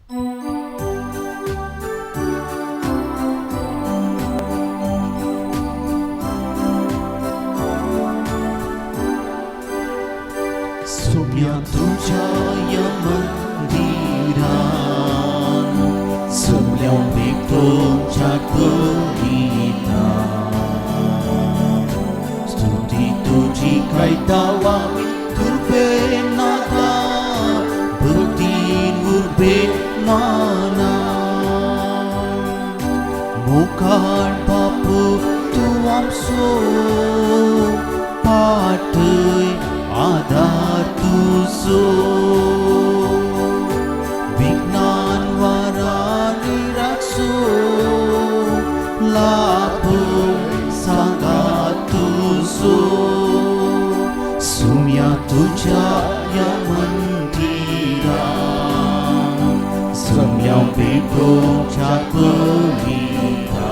सोम्या तुझ्या या मंदिरान सोम्या पेटोवच्या कविता स्तुती तुझी गायता आमी तुर्बे नाथा भक्तीन उर्बे माना मुखार बापू तूं आमचो पाठय आदार तुजो विज्ञान वारांनी राखचो लाभूंक सांगात तुजो सुम्या तुज्या ह्या मंदिरान सुम्या पेटोवच्या कविता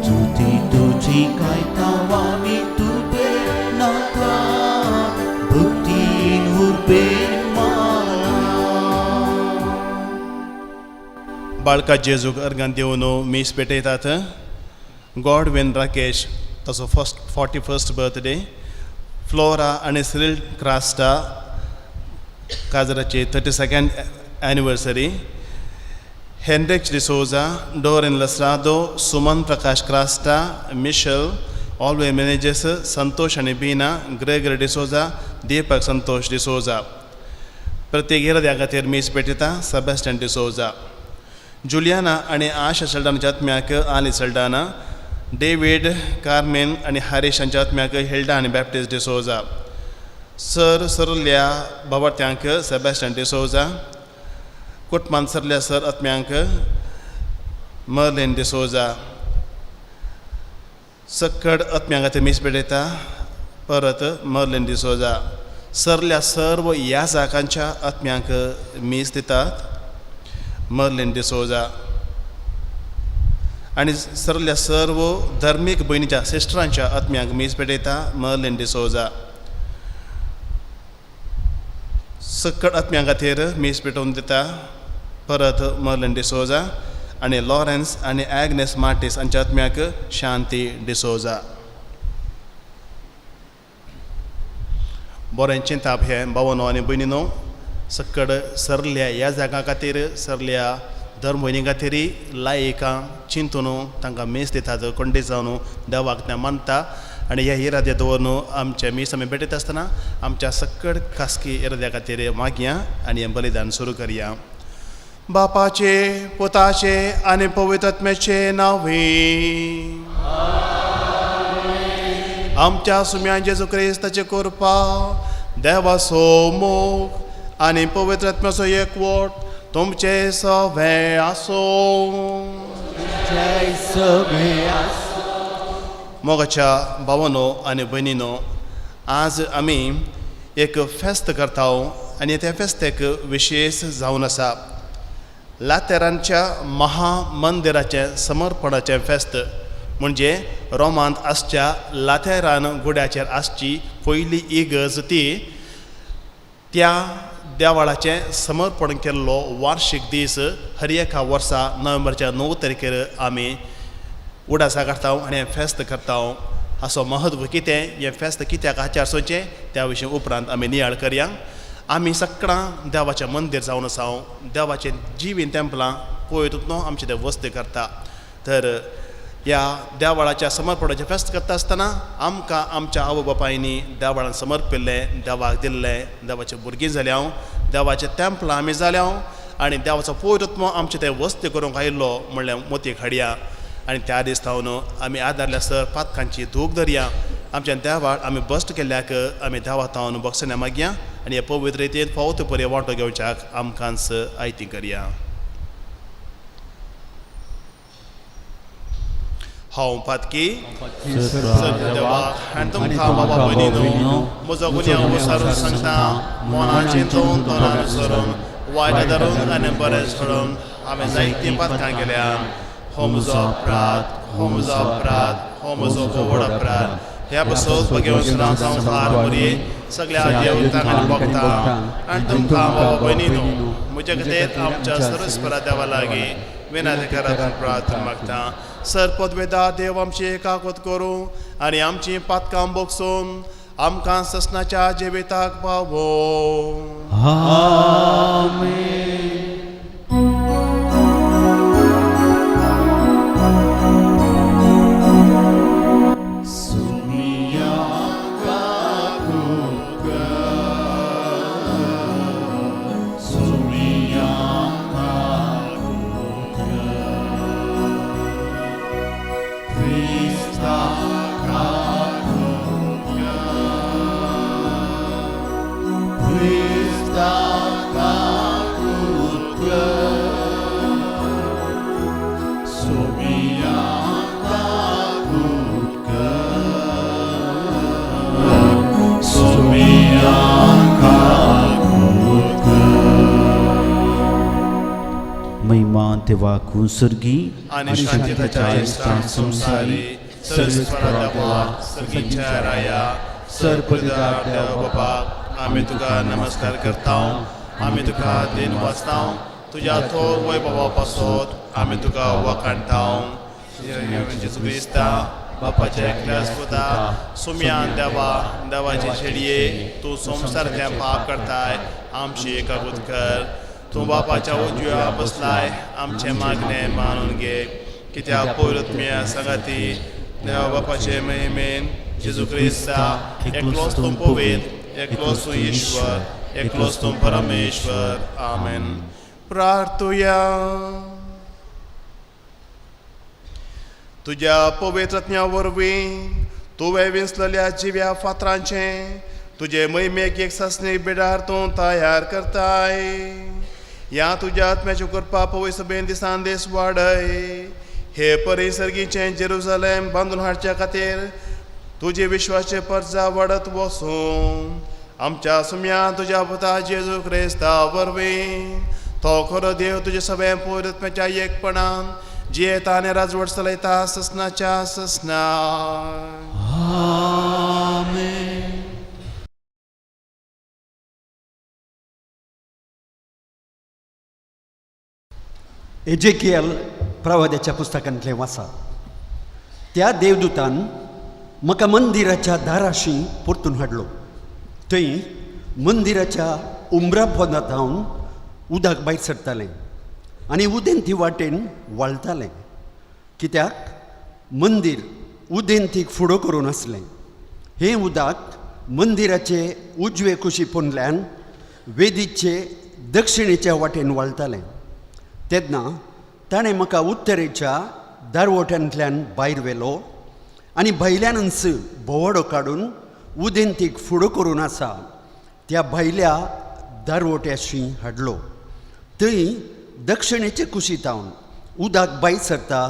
स्तुती तुजी गायता आमी तुर्बे नाथा भक्तीन उर्बेन माना. बाळका जेजूक अर्गान दिवन मीस पेटयतात. गॉडविन राकेश ताचो फर्स्ट 41st birthday, flora आनी सिरील क्रास्टा काजराची 32nd anniversary, Henrik D'Souza, Dorin Lasrado, Suman Prakash Crasta, Michelle, ऑलवे managers, Santosh आनी बीना, ग्रेगर डिसोजा, दीपक संतोष डिसोजा. प्रत्येक इराद्या खातीर मीस पेटयता सेबॅस्टियन डिसोजा. जुलियाना आनी आशा सल्डानाच्या आत्म्याक आली सल्डाना, डेवीड, कार्मेन आनी हरीश हांच्या आत्म्याक हिल्डा आनी बॅप्टिस्ट डिसोजा, सर सरल्या बाबार्थ्यांक सेबॅस्टियन डिसोजा, कुटमान सरल्या सर आत्म्यांक मर्लिन डिसोजा. सक्कड आत्म्यां खातीर मीस पेटयता परत मर्लिन डिसोजा. सरल्या सर्व याजाकांच्या आत्म्यांक मीस दितात मर्लिन डिसोजा आनी सरल्या सर्व धर्मीक भयणीच्या सिस्टरांच्या आत्म्यांक मीस पेटयता मर्लिन डिसोजा. सक्कड आत्म्यां खातीर मीस पेटोवन दिता परत मर्लिन डिसोजा आनी लॉरेन्स आनी एग्नेस मार्टीस हांच्या आत्म्याक शांती डिसोजा. बरें चिंताप हें भावनो आनी भयणीनो, सक्कड सरल्या ह्या जागा खातीर, सरल्या धर्म भयणी खातीर लायकां चिंतून तांकां मीस दितात, कोंडे जावन देवाक तें मानता आनी हे इरादे दवरून आमचे मीस आमी भेटयता आसतना आमच्या सक्कड खासगी इराद्या खातीर मागया आनी हें बलिदान सुरू करया. बापाचे, पुताचे आनी पवित्र आत्म्याचे नांवे. आमच्या सुम्या जेजू क्रिस्ताचे कृपा, देवाचो मोग आनी पवित्र आत्म्याचो एकवट तुमचे सगळे आसूं. जय सगळे आसूं. मोगाच्या भावानो आनी भयणीनो, आज आमी एक फेस्त करता आनी त्या फेस्तेक विशेश जावन आसा लातेरांच्या महामंदिराचें समर्पणाचें फेस्त, म्हणजे रोमांत आसच्या लातेरान गुड्याचेर आसची पयली इगर्ज ती त्या देवाळाचें समर्पण केल्लो वार्शीक दीस हर एका वर्सा नोव्हेंबरच्या 9 तारखेर आमी उडासा काडटा आनी हें फेस्त करता. हाचो महत्व कितें, हें फेस्त कित्याक आचार सोचें, त्या विशीं उपरांत आमी नियाळ करया. आमी सगळां देवाचें मंदीर जावन आसा. देवाचें जिवीन तेंपलां पळयत न्हू आमचें तें वस्ती करता. तर ह्या देवाळाच्या समर्पणाचें फेस्त करता आसतना आमकां आमच्या आवय बापायनी देवाळान समर्पिल्लें, देवाक दिल्लें, देवाचे भुरगीं जाल्या हांव, देवाचें तेंपलां आमी जाल्या हांव आनी देवाचो पवित्र आमचें तें वस्ती करूंक आयिल्लो म्हणल्यार मोती हाडया आनी त्या दीस थावन आमी आदारल्या सर पातकांची धूक धरया. आमच्या देवाक आमी बस्ट केल्ल्याक आमी देवा थावन भोगसण्या मागया आनी हे पवित्र रितीन फावो ते परी वांटो घेवच्याक आमकांच आयती करया. हांव पातकी देवाक आनी तुमकां बाबा भयणीनो म्हजो गुन्यांव विसरून सांगता. मनान चिंतून, तोंडान सरून, वायट धरून आनी बरें सोडून हांवें जायतीं पातकां केल्या. हो म्हजो अपराध, हो म्हजो अपराध, हो म्हजो व्हड अपराध. ह्या पासत भगेवन संवसार बरी सगळ्या देवतांक आनी भक्तांक आनी तुमकां बाबा भयणीनो म्हज्या खातीर आमच्या सरस्परा देवा लागीं विनंती करात प्रार्थना मागता. सर पदवेदा देव आमची एकाकोत करूं आनी आमची पातकां बोगसून आमकां ससनाच्या जिविताक पावो. आमेन. सुमिया सुमिया क्रिस्ता क्रिस्ता सुमिया सुमिया महिमा देवाकू सर्गी आनी शांतताच्या स्थान संसारी सरस्वरा देवा सर्गीच्या राया सर पदवेदा देव बापाक आमी तुका नमस्कार करता, आमी तुका दिन वाचता, तुज्या थोर वैभवा पासत आमी तुका वखाणता. जेजू क्रिस्ता बापाच्या एकल्यास पुता सुम्यान देवा देवाचे शेडये तूं संवसार पाप करताय आमची एकागूत कर. तूं बापाच्या उजव्या बसलाय आमचें मागणें मानून घे. कित्याक पवित्र सांगाती देवा बापाचे महिमेन जेजू क्रिस्ता एकलोच तूं पवित्र, एकलोच तूं ईश्वर, एकलोच तूं परमेश्वर. आमेन. प्रार्थुया. तुज्या पवित्रज्ञा वरवीं तुवें विंचलेल्या जिव्या फातरांचें तुजे महिमेक एक सासणी बिडार तूं तयार करताय. ह्या तुज्या आत्म्याच्यो कृपा पवित्र सभेन दिसान दीस वाडय. हे परिसर्गीचें जेरुजलेम बांदून हाडच्या खातीर तुजे विश्वाचे परजा वाडत वसूं. आमच्या सुम्या तुज्या पुता जेजू क्रिस्ता वरवीं तो खरो देव तुजे सगळ्या पवित्र एकपणान जियेता आनी राजवट चलयता ससनाच्या ससना. आमेन. एजेकियल प्रवाद्याच्या पुस्तकांतलें वाचा. त्या देवदूतान म्हाका मंदिराच्या दाराशी परतून हाडलो. थंय मंदिराच्या उमरा पोंदा थावन उदक भायर सरतालें आनी उदेंती वाटेन व्हाळटालें, कित्याक मंदीर उदेंतीक फुडो करून आसलें. हें उदक मंदिराचे उजवे कुशी पोंदल्यान वेदीचे दक्षिणेच्या वाटेन व्हाळटालें. तेन्ना ताणें म्हाका उत्तरेच्या दारवट्यांतल्यान भायर व्हेलो आनी भायल्यानच भोंवडो काडून उदेंतीक फुडो करून आसा त्या भायल्या दारवट्याशी हाडलो. थंय दक्षिणेचे कुशींत उदक भायर सरता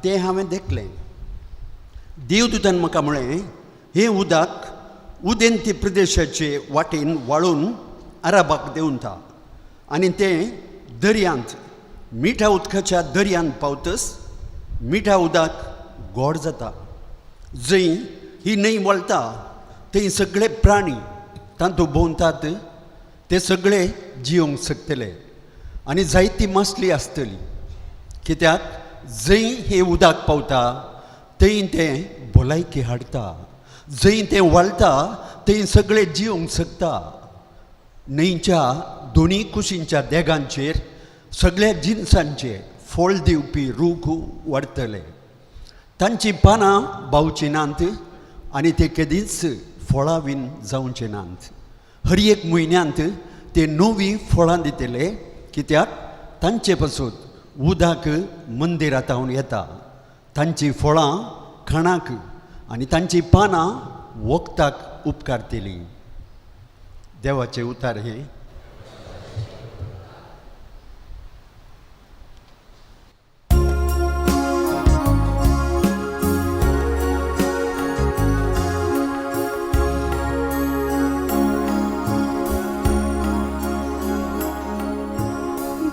तें हांवें देखलें. देवदूतान म्हाका म्हळें, हें उदक उदेंती प्रदेशाचे वाटेन वाळून अराबाक देंवता आनी तें दर्यांत मिठा उदकाच्या दर्यांत पावतच मिठा उदक गोड जाता. जंय ही न्हंय वळटा थंय सगळे प्राणी तातूंत भोंवतात, ते सगळे जियोंक शकतले आनी जायती मासली आसतली, कित्याक जंय हें उदक पावता थंय तें भलायकी हाडटा, जंय तें वळटा थंय सगळे जियोंक शकता. न्हंयच्या दोनी कुशींच्या देगांचेर सगळ्या जिनसांचे फळ दिवपी रूख वाडटले, तांचीं पानां बावचीं नात आनी ते केदींच फळां बीन जावचे नात. हर एक म्हयन्यांत ते नवीं फळां दितले, कित्याक तांचे पासून उदक मंदिरांत येता. तांचीं फळां खाणाक आनी तांचीं पानां वखदाक उपकारतलीं. देवाचें उतार हें.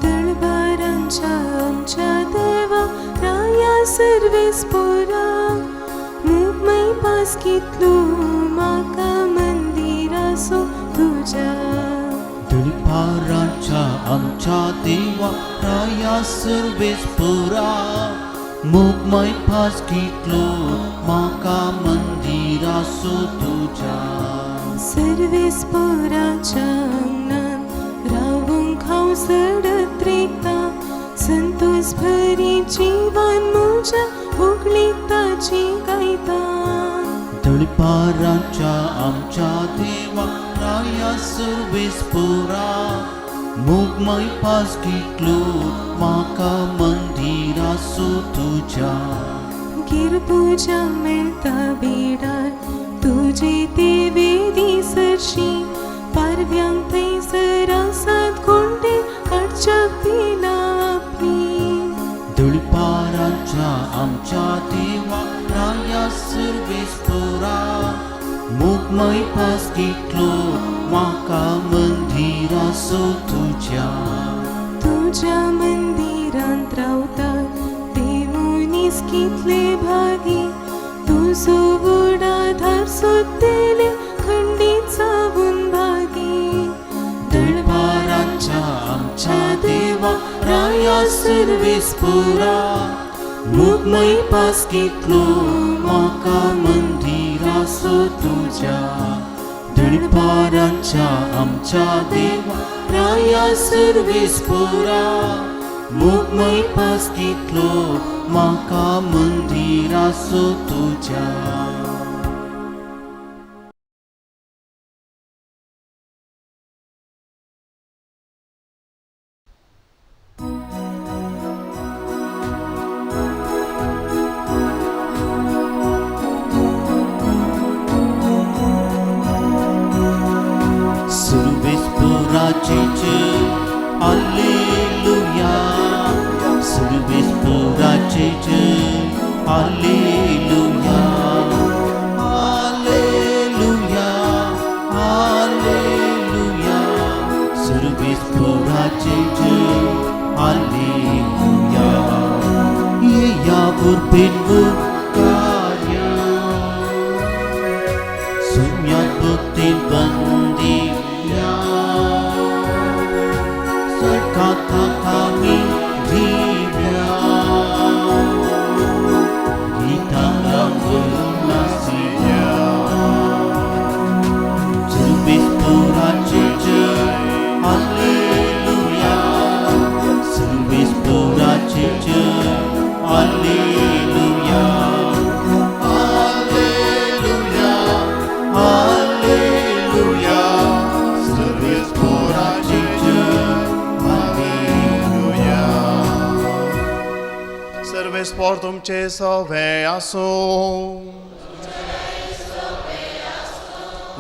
दळबारांच्या आमच्या देवा राया सर्वेस्पोरा मुंबय. पास कितलो म्हाका मंदिरासो तुज्या. दळपाराच्या आमच्या देवा राया सर्वेस पुरा मोगमय पास कितलो म्हाका मंदिरासो तुज्या. सर्वेस पोराच्या आंगणान रावूंक हांव सडत रिगता, संतोस भरी जिवन म्हज्या होगळीक ताची गायता. दळपाराच्या आमच्या देवा राया सर्वेस पुरा मोगमय पास कितलो म्हाका मंदिरासो तुज्या. गिरपुजा मेळटा बिडार तुजे ते वेदी सरशी, पारव्यांक थंयसर आसात कोणते काडच्या पिला आपली. दळपाराच्या आमच्या देवा राया सर्वेस पुरा मोगमय पास कितलो म्हाका मंदिरासो तुज्या. तुज्या मंदिरांत रावतात ते मनीस कितले भागी, तुजो व्हड आधार सोदतले खंडीत जावन भागी. दळपाराच्या आमच्या देवा राया सर्वेस पुरा मोगमय पास कितलो म्हाका मंदिरासो तुज्या. दळपाराच्या आमच्या देवा राया सर्वेस पुरा मोगमय पास कितलो म्हाका मंदिरासो तुज्या. सर्वेस पुराचे जय हालेलुया, सर्वेस पुराचे जय हालेलुया, हालेलुया हालेलुया, सर्वेस पुराचे जय हालेलुया. येया उर्बेन कार्य सुम्या भक्ती बंदिया सरकामी दिव्या गीता रंगनासिया. सर्वेस पुराचे जय हालेलुया, सर्वेस पुराचे जय हालेलुया, हालेलुया हालेलुया, सर्वेस पोराचे जय हालेलुया. सर्वेस पोर तुमचे सवे आसूं.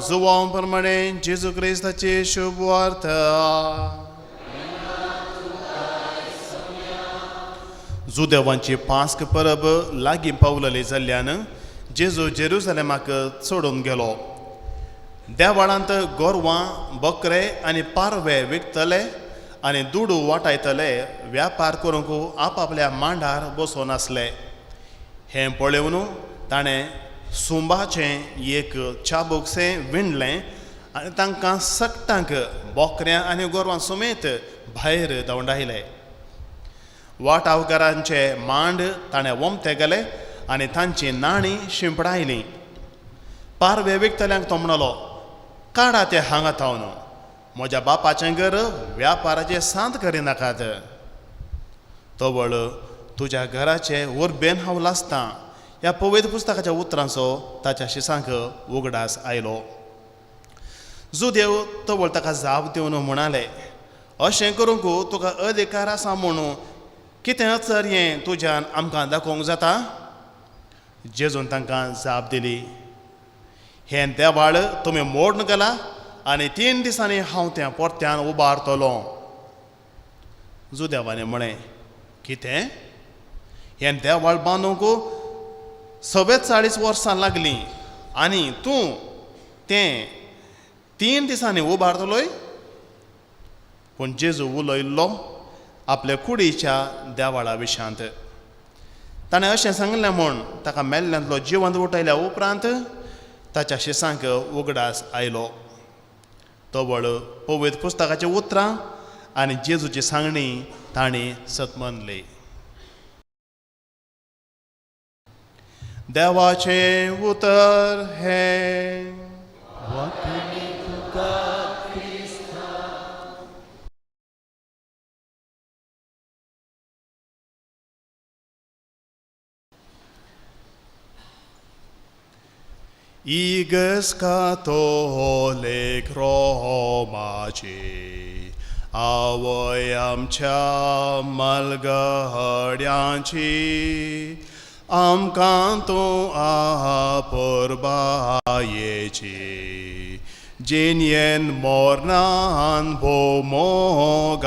जुवां प्रमाणे जेजू क्रिस्ताची शुभ वार्ता. जुदेवांची पास्क परब लागीं पावलली जाल्ल्यान जेजू जेरुजलेमाक चडून गेलो. देवाळांत गोरवां, बकरे आनी पारवे विकतले आनी दुडू वाटायतले व्यापार करूंक आपापल्या मांडार बसून आसले. हें पळोवन ताणें सुंबाचें एक चाबुकसें विणलें आनी तांकां सगटांक बोकऱ्यां आनी गोरवां समेत भायर धांवडायले. वाटावकारांचे मांड ताणें वमते गेले आनी तांची नाणीं शिंपडायलीं. पारवे विकतल्यांक तो म्हणलो, काडा ते हांगा थावन, म्हज्या बापाचें घर व्यापाराचें सांत करिनाकात. तवळ तुज्या घराचे उर्बेन हांव लासतां ह्या पवित्र पुस्तकाच्या उतरांचो ताच्या शिसांक उगडास आयलो. जुदेव तवळ ताका जाप दिवन म्हणाले, अशें करूंक तुका अधिकार आसा म्हणून कितें अचर्यें तुज्यान आमकां दाखोवंक जाता? जेजून तांकां जाप दिली, हें देवाळ तुमी मोडून गेला आनी 3 दिसांनी हांव तें परत्यान उबारतलो. जुदेवांनी म्हळें, कितें? हें देवाळ बांदूंक 44 वर्सां लागलीं आनी तूं तें 3 दिसांनी उबारतलोय? पूण जेजू उलयल्लो आपल्या कुडीच्या देवाळा विशांत. ताणें अशें सांगलें म्हूण ताका मेल्ल्यांतलो जिवंत उठयल्या उपरांत ताच्या शिसांक उगडास आयलो. तवळ पवित्र पुस्तकाचीं उतरां आनी जेजूची सांगणी तांणी सतमनली. देवाचें उतर हें. वांकणी तुका क्रिस्ता. इगर्ज कातोलीक रोमाची आवय आमच्या मालगड्यांची आमकां तूं आपुरबायेची जिणेन मोरनान भोमोगाची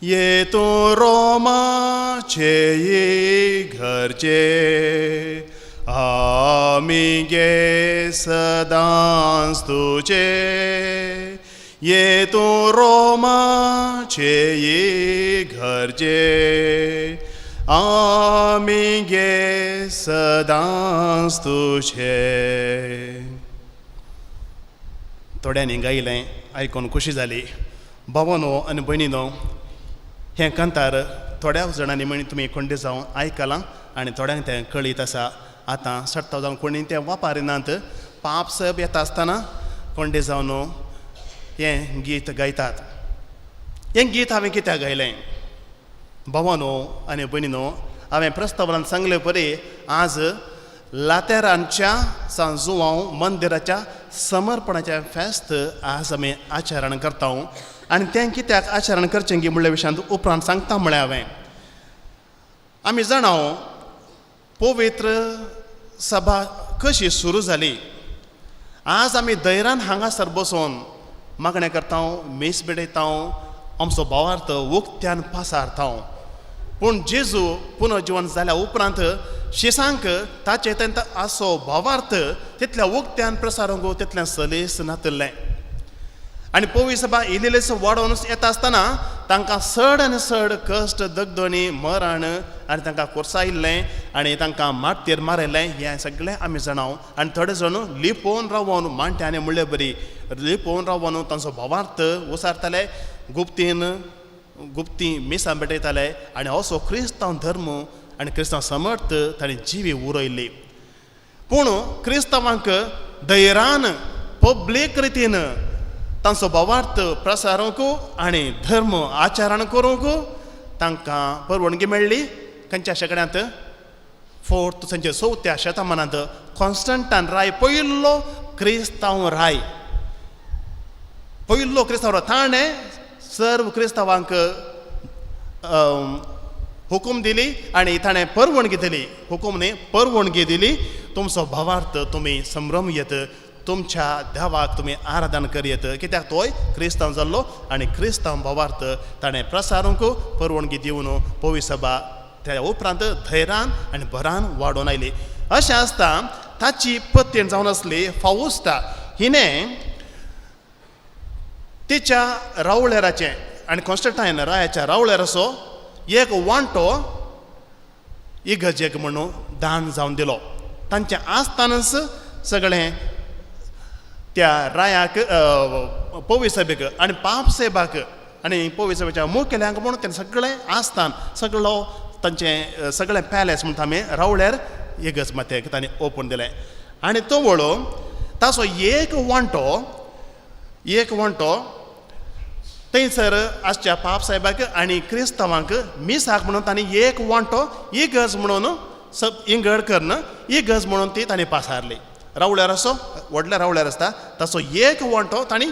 ये तूं रोमाचे घरचे आमी गे सदांच तुजे ये तूं रोमाचे घरचे आमी गे सदांच तुजे. थोड्यांनी गायलें आयकून खोशी जाली. भावानो आनी भयणीनो, हें कांतार थोड्या जाणांनी म्हण तुमी खंडे जावन आयकलां आनी थोड्यांक तें कळीत आसा. आतां सट्टा जावन कोणी तें वापरिनात. पाप सब येता आसतना कोंडे जावन हें गीत गायतात. हें गीत हांवें कित्याक गायलें? भावानो आनी भयणीनो, हांवें प्रस्तावनान सांगले परी आज लातेरांच्या सांत जुवांव मंदिराच्या समर्पणाचें फेस्त आज आमी आचरण करता आनी तें कित्याक आचरण करचें गी म्हणल्या विशयांत उपरांत सांगता म्हळें हांवें. आमी जाणा पवित्र सभा कशी सुरू जाली. आज आमी धैर्यान हांगासर बसून मागणें करता, मीस भेटयता, आमचो भावार्थ उक्त्यान पासारता. पूण जेजू पुनर्जिवन जाल्या उपरांत शिसांक ताचे तेंत आसो भावार्थ तितल्या उक्त्यान प्रसारूंक तितलें सलीस नातिल्लें. आनी पवी सभा इल्ली वाडोवनच येता आसतना तांकां चड आनी चड कश्ट, दगदणी, मरण आनी तांकां कोर्सायिल्लें आनी तांकां मातयेर मारिल्लें हें सगळें आमी जाणाव. आनी थोडे जाण लिपोवन रावन माणट्यांनी म्हणले बरी लिपोवन रावन तांचो भावार्थ उसारताले, गुप्तीन गुप्ती मिसां भेटयताले आनी असो क्रिस्तांव धर्म आनी क्रिस्तांव समर्थ ताणें जिवी उरयल्ली. पूण क्रिस्तांवांक धैर्यान पब्लीक रितीन तांचो भावार्थ प्रसारूंक आनी धर्म आचरण करूंक तांकां परवानगी मेळ्ळी. खंयच्या शेंकड्यांत? फोर्थ थंयच्या चवथ्या शतमानांत कॉन्स्टंटान राय पयलो क्रिस्तांव राय, पयलो क्रिस्तांव राय ताणें सर्व क्रिस्तांवांक हुकूम दिली आनी ताणें परवणगी दिली. हुकूम न्ही, परवणगी दिली. तुमचो भावार्थ तुमी संभ्रम येत, तुमच्या देवाक तुमी आराधन करयत, कित्याक तोय क्रिस्तांव जाल्लो आनी क्रिस्तांव भावार्थ ताणें प्रसारूंक परवणगी दिवन पवी सभा त्या उपरांत धैर्यान आनी भरान वाडोवन आयली. अशें आसता ताची पत्तीण जावन आसली फावुस्ता हिणें तिच्या रावळेराचें आनी कॉन्स्टंटायन रायाच्या रावळेराचो एक वांटो इगर्जेक म्हणून दान जावन दिलो. तांचें आसतानच सगळें त्या रायाक पवी सभेक आनी पाप साहेबाक आनी पवी सभेच्या मुखेल्यांक म्हणून तें सगळें आस्थान सगळो तांचें सगळें पॅलेस म्हणटा आमी रावळ्यार इगर्ज मातेक तांणी ओपन दिलें. आनी तो वळो ताचो एक वांटो, एक वांटो थंयसर आसच्या पाप साहेबाक आनी क्रिस्तांवांक मिसाक म्हणून तांणी एक वांटो इगर्ज म्हणून इंगड करून इगर्ज म्हणून ती तांणी पासारली. रावळ्यार असो व्हडल्या रावळ्यार आसता ताचो एक वांटो तांणी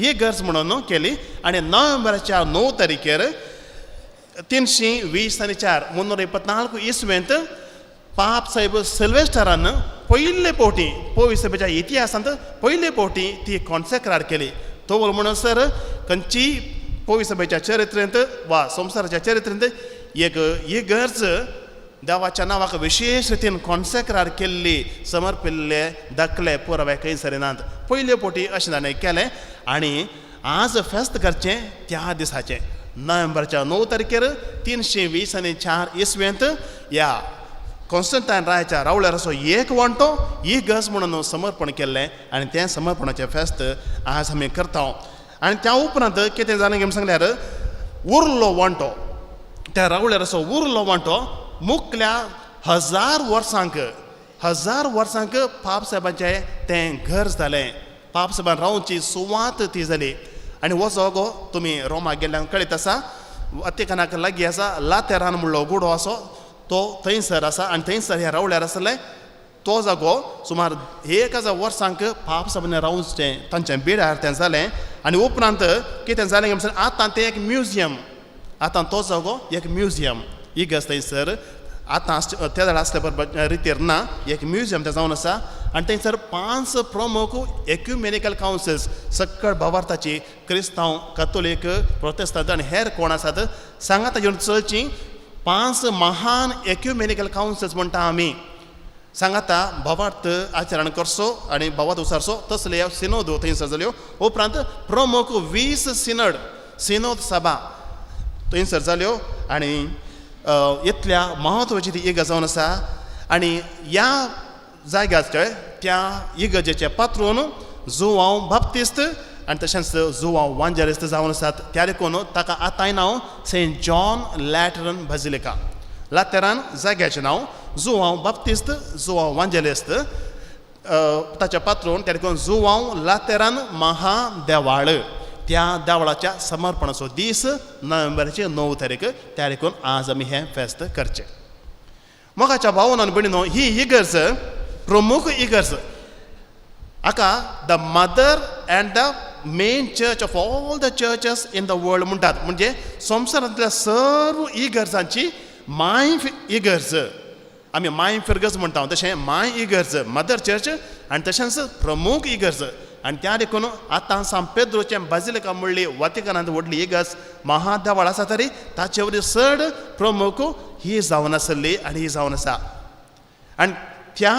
इगर्ज म्हणून केली. आनी नोव्हेंबराच्या 9 तारखेर 324 324 इसवेंत पाप साहेब सिल्वेस्टरान पयले फावटी पवी सभेच्या इतिहासांत पयले फावटी ती कॉन्सेक्रार केली. तो म्हणसर खंयची पवी सभेच्या चरित्रेंत वा संवसाराच्या चरित्रेंत एक इगर्ज देवाच्या नांवाक विशेश रितीन कॉन्सेक्रार केल्ली समर्पिल्ले दाखले पुरावे खंयसर नात. पयले फावटी अशें ताणें केलें आनी आज फेस्त करचें त्या दिसाचें नोव्हेंबराच्या 9 तारखेर 324 इसवेंत ह्या कॉन्स्टंटायन रायाच्या रावळ्यार असो एक वांटो इगर्ज म्हणून समर्पण केल्लें आनी तें समर्पणाचें फेस्त आज आमी करता. आनी त्या उपरांत कितें जालें काय सांगल्यार उरलो वांटो त्या रावळ्यार असो उरलो वांटो मुकल्या 1000 वर्सांक 1000 वर्सांक पाप साहेबांचें तें घर जालें, पाप साहेबान रावची सुवात ती जाली. आनी हो जागो तुमी रोमा गेल्ल्यान कळीत आसा, वातिकानाक लागीं आसा, लातेरान म्हणलो गुडो आसो तो थंयसर आसा आनी थंयसर ह्या रावळ्यार आसलें तो जागो सुमार 1000 वर्सांक पाप साहेबांनी रावचें तांचें बिडार तें जालें. आनी उपरांत कितें जालें काय म्हणल्यार आतां तें एक म्युझियम, आतां तो जागो एक म्युझियम इगर्ज थंयसर आतां त्या जाल्यार आसल्या बरोबर रितीर ना, एक म्युझियम तें जावन आसा. आनी थंयसर 5 प्रमुख एक्युमेनिकल कावन्सिल्स सकळ भावार्थाची क्रिस्तांव, कथोलीक, प्रोटेस्तांत आनी हेर कोण आसात सांगाता घेवन चलची 5 महान एक्युमेनिकल कावन्सिल्स म्हणटा आमी. सांगाता भावार्थ आचरण करचो आनी भावार्थ उसारचो तसले सिनोद थंयसर जाल्यो. उपरांत प्रमुख 20 सिनड सिनोद सभा थंयसर जाल्यो आनी इतल्या म्हत्वाची ती इगर्ज जावन आसा. आनी ह्या जाग्याचे त्या इगर्जेचे पात्रून जुवांव बाप्तिस्त आनी तशेंच जुवांव वांजेलिस्त जावन आसात. त्या देखून ताका आतांय नांव सेंट जॉन लॅटरन बाजिलिका, लातेरान जाग्याचें नांव जुवांव बाप्तिस्त जुवांव वांजेलिस्त ताच्या पात्रून त्या देखून जुवांव लातेरान महादेवाळ त्या देवळाच्या समर्पणाचो दीस नोव्हेंबराची 9 तारीख. त्या देखून आज आमी हें फेस्त करचें. मोगाच्या भावन आनी भयणीनो, ही इगर्ज प्रमुख इगर्ज हाका the mother and the main church of all the churches in the world म्हणटात. म्हणजे संवसारांतल्या सर्व इगर्जांची माय इगर्ज, आमी माय फिरगज म्हणटा तशें माय इगर्ज मदर चर्च आनी तशेंच प्रमुख इगर्ज. आनी त्या देखून आतां सांत पेद्रोचें बाजिलिका म्हणली वातिकानांत व्हडली इगर्ज महादेवाळ आसा तरी ताचे वरी चड प्रमुख ही जावन आसली आनी ही जावन आसा. आनी त्या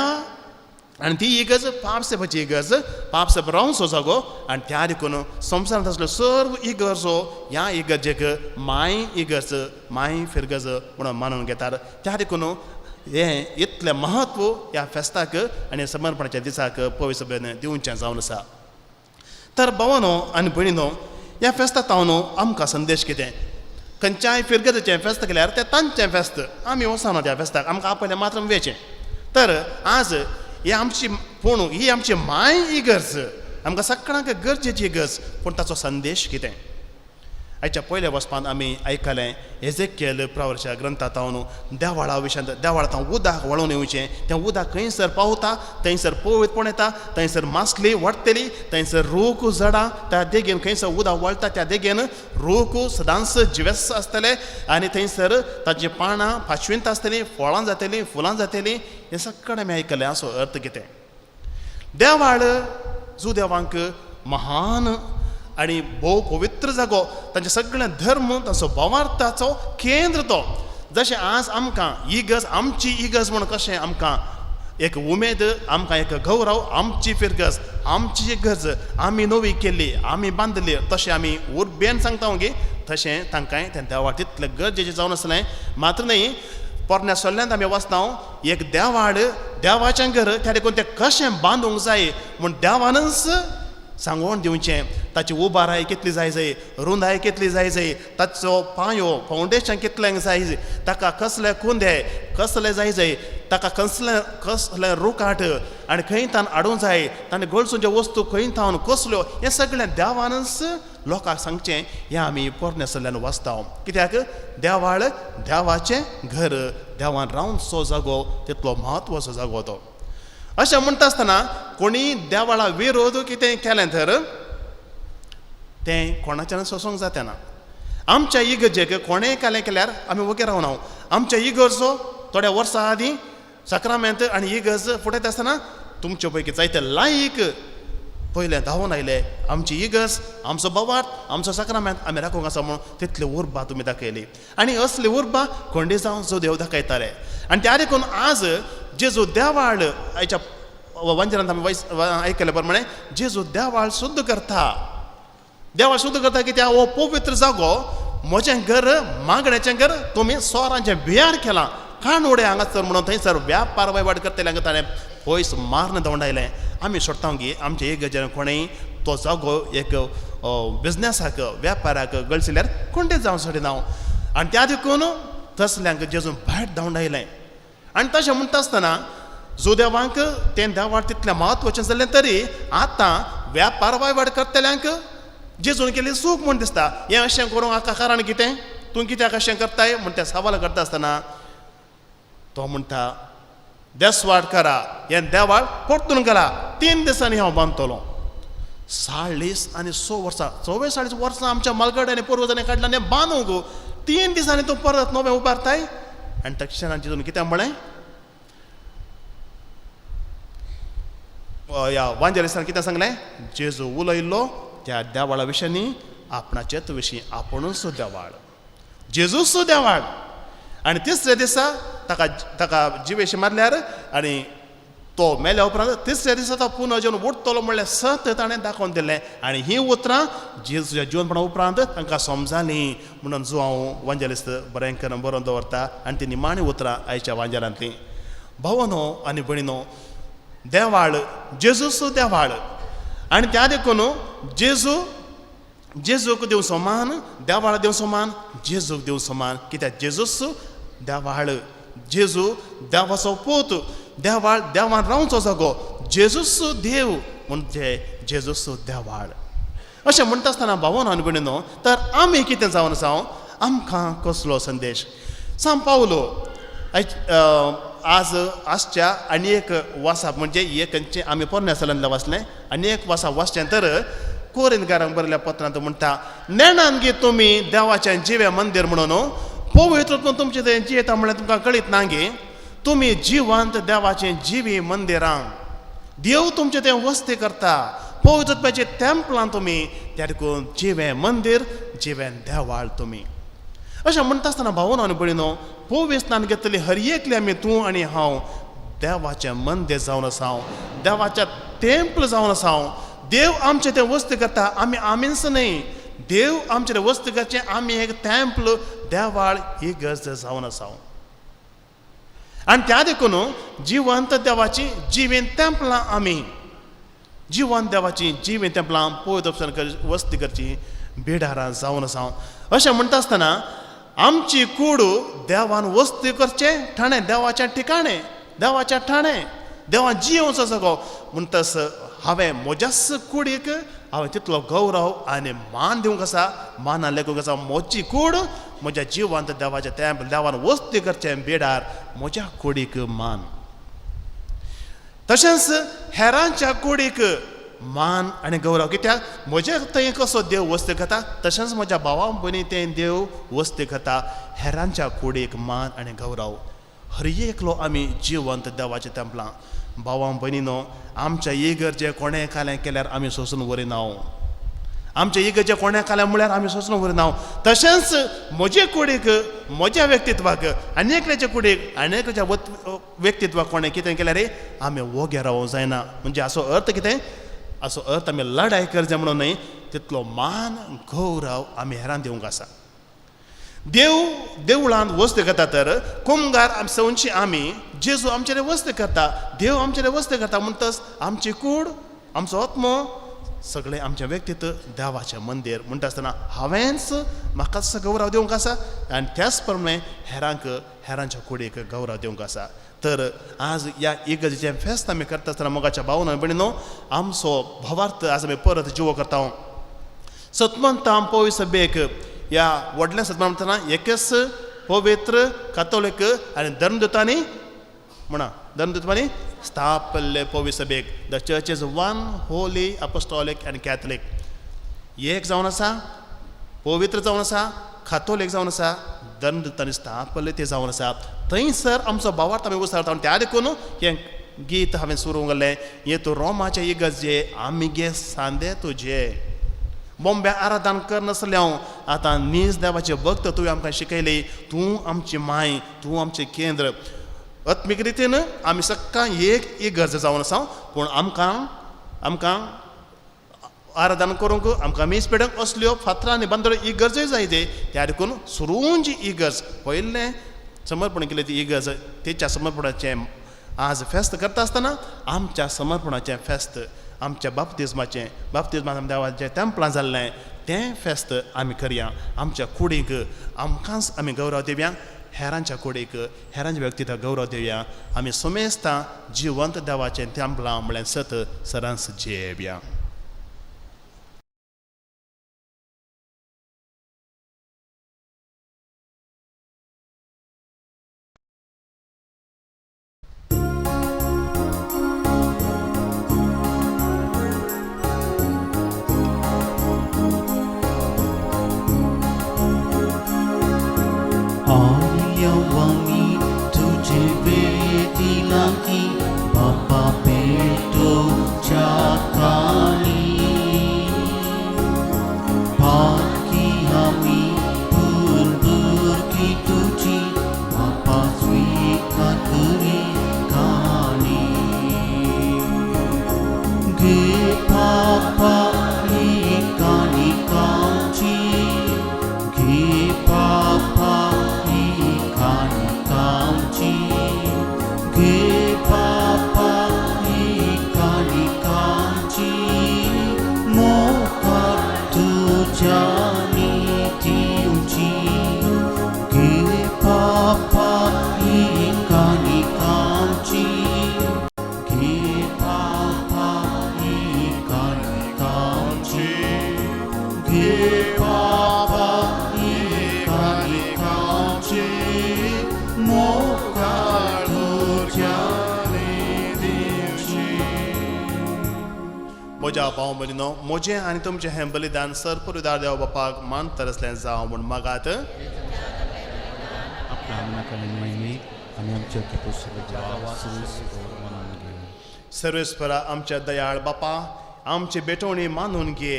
आनी ती इगर्ज पापसेबाची इगर्ज, पापसेब रावचो जागो आनी त्या देखून संवसारांत आसल्यो सर्व इगर्जो ह्या इगर्जेक माय इगर्ज माय फिरगर्ज म्हणून मानून घेतात. त्या देखून हें इतलें म्हत्व ह्या फेस्ताक आनी समर्पणाच्या दिसाक पवित्र सभेन दिवचें जावन आसा. तर भावानो आनी भयणीनो, ह्या फेस्ता तावन आमकां संदेश कितें? खंयच्याय फिरगजेचें फेस्त केल्यार तें तांचें फेस्त, आमी वचना त्या फेस्ताक, आमकां आपयलें मात्र वेचें. तर आज ही आमची पूण ही आमची माय इगर्ज, आमकां सगळ्यांक गरजेची इगर्ज, पूण ताचो संदेश कितें? आयच्या पयल्या वचपांत आमी आयकलें एजेकियल प्रवरच्या ग्रंथांत देवाळा विशयांत, देवाळांत उदक वळोवन येवचें, तें उदक खंयसर पावता थंयसर पवित्रपण येता, थंयसर मासली वाडटली, थंयसर रूख झाडां त्या देगेन खंयसर उदक वळटा त्या देगेन रूख सदांच जिवेस आसतले आनी थंयसर ताचीं पानां पाचवींत आसतलीं, फळां जातलीं, फुलां जातलीं. हें सगळें आमी आयकलें. असो अर्थ कितें? देवाळ जुदेवांक महान आनी भोव पवित्र जागो, तांचे सगळे धर्म तांचो भावार्थाचो केंद्र तो. जशें आज आमकां इगर्ज आमची इगर्ज म्हूण कशें आमकां एक उमेद, आमकां एक गौरव, आमची फिरगज आमची इगर्ज आमी नवी केल्ली आमी बांदली तशें आमी उर्बेन सांगता गे, तशें तांकांय तें देवाळ तितलें गरजेचें जावन आसलें. मात्र न्ही, पोरण्या सोल्ल्यांत आमी वचता एक देवाळ देवाचें घर, त्या देखून तें कशें बांदूंक जाय म्हूण देवानच सांगोवन दिवचें. ताची उबाराय कितली जाय जाय, रुंदाय कितली जाय जाय, ताचो पांयो फावंडेशन कितल्यांक जाय जाय, ताका कसले कुंदे कसले जाय जाय, ताका कसले कसले रुकाट आनी खंय तान हाडूंक जाय, ताणें गळसूंच्यो वस्तू खंय थावन कसल्यो, हें सगळें देवानच लोकांक सांगचें. हें आमी पोरण्या सल्ल्यान वाचता. कित्याक देवाळ देवाचें घर, देवान रावचो जागो तितलो म्हत्वाचो जागो तो. अशें म्हणटा आसतना कोणी देवाळा विरोध कितें केलें तर तें कोणाच्यान सोंसूंक जाता ना. आमच्या इगर्जेक कोणें केलें केल्यार आमी वगेर रावना. आमच्या इगर्जो थोड्या वर्सां आदीं साक्रामेंत आनी इगर्ज फुटयता आसतना तुमचे पैकी जायते लायक पयलें धांवून आयले, आमची इगर्ज आमचो भावार्थ आमचो साक्रामेंत आमी राखूंक आसा म्हणून तितली उर्बा तुमी दाखयली. आनी असली उर्बा कोंडी जावन जो देव दाखयताले. आनी त्या देखून आज जेजू देवाळ आयच्या वंजनांत आमी आयकले प्रमाणे जेजू देवाळ शुद्ध करता. देवा शुद्ध करता कित्याक हो पवित्र जागो म्हजें घर मागण्याचें घर तुमी सोरांचें बियार केलां काणवडे हांगासर म्हणून थंयसर व्यापार वयवाट करतले हांगा ताणें पयस मारून धांवडायलें. आमी सोडटा गी आमचे एक गजाल कोणेय तो जागो एक बिजनेसाक व्यापाराक गळसिल्यार कोणते जावं सोडिना. आनी त्या देखून तसल्यांक जेजून भायर धांवडायलें. आनी तशें म्हणटा आसतना जुदेवांक तें देवाळ तितलें म्हत्वाचें जालें तरी आतां व्यापार वयवाट करतल्यांक जेजून केली चूक म्हूण दिसता. हें अशें करूंक हाका कारण कितें, तूं कित्याक अशें करताय म्हण तें सवाल करता आसतना तो म्हणटा देसवाड करा, हें देवाळ परतून करा, 3 दिसांनी हांव बांदतलो. 46 वर्सां 44 वर्सां आमच्या मालगड्यांनी पुर्वजांनी काडला आनी बांदूंक 3 दिसांनी तूं परत नवें उबारताय. आनी तक्षणान जेजून कितें म्हळें, ह्या वांजेलिस्तान कितें सांगलें, जेजू उलयल्लो त्या देवाळा विशयांनी आपणाचेच विशीं आपुणूच देवाळ, जेजूच देवाळ. आनी तिसऱ्या दिसा ताका ताका जिवेशी मारल्यार आनी तो मेल्या उपरांत तिसऱ्या दिसा तो पुनः जेवन उठतलो म्हणल्यार सत ताणें दाखोवन दिलें. आनी हीं उतरां जेजूच्या जिवनपणा उपरांत तांकां समजालीं म्हणून जो हांव वांजेलिस्त बरें करून बरोवन दवरता. आनी ती निमाणी उतरां आयच्या वांजेलांतलीं. भावनो आनी भयणीनो, देवाळ जेजूच देवाळ. आनी त्या देखून जेजू जेजूक दिवं समान, देवाळ दिवं समान, जेजूक दिवं समान, कित्याक जेजूच देवाळ, जेजू देवाचो पूत, देवाळ देवान रावचो जागो, जेजूच देव म्हणजे जेजूच देवाळ. अशें म्हणटा आसतना भावन आनी भयणीनो, तर आमी कितें जावन आसा, आमकां कसलो संदेश सांग पावलो आज आसच्या आनी एक वासा म्हणजे एक आमी पोरण्या सलांतलें वाचलें आनी एक वासा वाचचें तर कोरिंतकारांक बरयल्ल्या पत्रांत म्हणटा, नेणान गे तुमी देवाचें जिवें मंदीर म्हणून पवित्र तुमचें तें जियेता म्हणल्यार तुमकां कळीत ना गे, तुमी जिवंत देवाचें जिवी मंदिरां, देव तुमचें तें वस्ती करता, पवित्रत्वाचें तेंपलां तुमी, त्या देखून जिवें मंदीर जिवें देवाळ तुमी. अशें म्हणटा आसतना भावन आनी भयणीनो, पवित्र घेतली हर एकली आमी तूं आनी हांव देवाचें मंदीर जावन आसा, देवाचें तेंपल जावन आसा. देव आमचें तें वस्ती करता, आमी आमीच न्हय, देव आमचें तें वस्ती करचें, आमी एक तेंपल देवाळ ही गरज जावन आसा. आनी त्या देखून जिवंत देवाची जिवीन तेंपलां आमी, जिवंत देवाची जिवीन तेंपलां पवित्र वस्ती करची बिडारां जावन आसा. अशें म्हणटा आसतना आमची कूड देवान वस्ती करचें ठाणें, देवाच्या ठिकाणें, देवाच्या ठाणें, देवान जियोवचो जागो म्हणटस हांवें म्हज्याच कुडीक हांवें तितलो गौरव आनी मान दिवंक आसा, मानान लेखूंक आसा. म्हजी कूड म्हज्या जिवांत देवाच्या तेंप देवान वस्ती करचें बेडार म्हज्या कुडीक मान, तशेंच हेरांच्या कुडीक मान आनी गौरव. कित्याक म्हज्या थंय कसो देव वस्ती करता तशेंच म्हज्या भावा भयणी तें देव वस्ती करता, हेरांच्या कुडीक मान आनी गौरव. हर एकलो आमी जिवंत देवाचें तेंपलां. भावां भयणीनो, आमच्या इगर्जे कोणें कालें केल्यार आमी सोंसून व्हरिना, आमच्या इगर्जे कोणें कालें म्हळ्यार आमी सोंसून व्हरिना. तशेंच म्हजे कुडीक, म्हज्या व्यक्तित्वाक आनी एकल्याच्या कुडीक आनी एकल्याच्या व्यक्तित्वाक कोणें कितें केल्यार आमी वोगे रावूंक जायना. म्हणजे हाचो अर्थ कितें, हाचो अर्थ आमी लडाय करचे म्हणून न्हय, तितलो मान गौरव आमी हेरान दिवंक आसा. देव देवळांत वस्ती करता तर कुमगार सवची आमी जेजू आमचेर वस्ती करता, देव आमचेर वस्ती करता म्हणटच आमची कूड, आमचो आत्मो, सगळें आमचें व्यक्तित्व देवाचें मंदीर. म्हणटा आसतना हांवेंच म्हाकाच गौरव दिवंक आसा आनी त्याच प्रमाणे हेरांक हेरांच्या कुडीक गौरव दिवंक आसा. तर आज ह्या इगर्जेचें फेस्त आमी करता आसतना मोगाच्या भावन आनी भयणीनो, आमचो भावार्थ आज आमी परत जिवो करता. सतमंतां पवित्र सभेक ह्या व्हडल्या सतमान म्हणटना एकच पवित्र कातोलीक आनी धर्मदूतांनी म्हणा धर्मदूतांनी स्थापल्ले पवित्र सभेक. The church is one holy apostolic and Catholic. एक जावन आसा, पवित्र जावन आसा, कातोलीक जावन आसा, धर्मदूतांनी स्थापल्ले ते जावन आसा. थंयसर आमचो भावार्थ आमी उसारता. आनी त्या देखून हें गीत हांवें सुरू केलें, हे तूं रोमाचे इगर्जे आमी गे सांदे तुजे, बॉम्बे आराधन करनासलें हांव, आतां नीज देवाचे भक्त तुवें आमकां शिकयली, तूं आमची माय, तूं आमचें केंद्र. आत्मीक रितीन आमी सकाळ एक इगर्ज जावन आसा, पूण आमकां आमकां आराधना करूंक आमकां मीस पेडूंक असल्यो फातरां आनी बांदोड्यो इगर्जय जाय ते त्या देखून सुरूंची इगर्ज पयलें समर्पण केलें ती इगर्ज तेच्या समर्पणाचें आज फेस्त करता आसतना आमच्या समर्पणाचें फेस्त आमच्या बाप्तिज्माचें बाप्तिज्मान देवाचें तेंपलां जाल्लें तें फेस्त आमी करया. आमच्या कुडीक आमकांच आमी गौरव दिवया, हेरांच्या कुडीक हेरांच्या व्यक्तीक गौरव दिवया. आमी समेस्तां जिवंत देवाचें तेंपलां म्हळ्यार सत सरांस जियेवया. आयल्यावामी तुझे वेदी लागी बापा पेटोवच्या काणी पाकी आमी भुरभुरकी तुजी बापा स्विकार करी काणी घे पापा ही काणी कामची घे पापा ही काणी कामची घे पापा ही काणी कामची मोकार तुझ्या दिवची घे पापा ही काणी कामची घे पापा ही काणी कामची घे पापा ही काणी कामची मोकार तुझ्या दिवची. म्हज्या भाव भयणीनो, म्हजें आनी तुमचें हें बलिदान सरपुरुदार देव बापाक मानतर आसलें जावं म्हूण मागात. आपल्या आंगणाकडे महिमे आनी आमच्या मानून घे. सर्वेस्परा आमच्या दयाळ बापा, आमची भेटवणी मानून घे